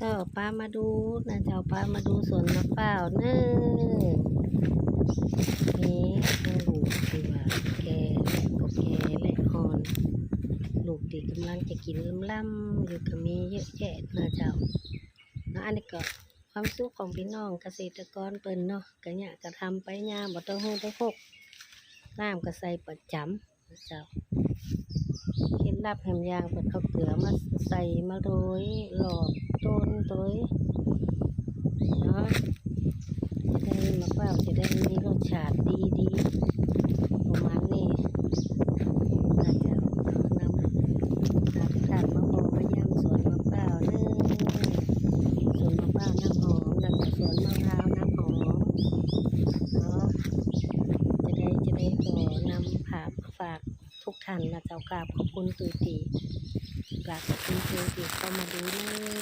ກໍພາມາດູນະເຈົ້າ ພາມາດູສວນມະພ້າວເນີ ມີທັງລູກທີ່ວ່າແກ່ແລະບໍ່ແກ່ແລະອ່ອນ ລູກທີ່ກຳລັງຈະກິນລຳໆຢູ່ກໍມີເຍອະແຍະນະເຈົ້າເນາະ. ອັນນີ້ກໍຄວາມສຸກຂອງພີ່ນ້ອງກະເສດຕະກອນເພິ່ນເນາະ ກະຍາກະທຳໄປ ຍາມບໍ່ຕ້ອງຮູ້ໄດ້ຫົກ ນ້ຳກໍໃສ່ປະຈຳ ເຈົ້າ ເຮັດລາບແຮມຢາງ ເພິ່ນເອົາເກືອມາໃສ່ມາໂລຍ ຫຼອກຕົ້ນໂຕຍເນາະ ຈະໄດ້ມະພ້າວ ຈະໄດ້ມີລົດຊາດດີໆ ປະມານນີ້ນະເຈົ້າ. ນຳພາທຸກທ່ານມາເບິ່ງມາຢາມສວນມະພ້າວເດີ ສວນມະພ້າວນ້ຳຫອມ ແລ້ວກໍສວນມະພ້າວນ້ຳຫອມເນາະ. ຈະໄດ້ ຈະໄດ້ຂໍນຳພາມາຝາກ ທຸກທ່ານນະເຈົ້າ. ກາບຂອບຄຸນຕຸຍຕີ ກາບຂອບຄຸນຕຸຍຕີເຂົ້າມາດູເດີ.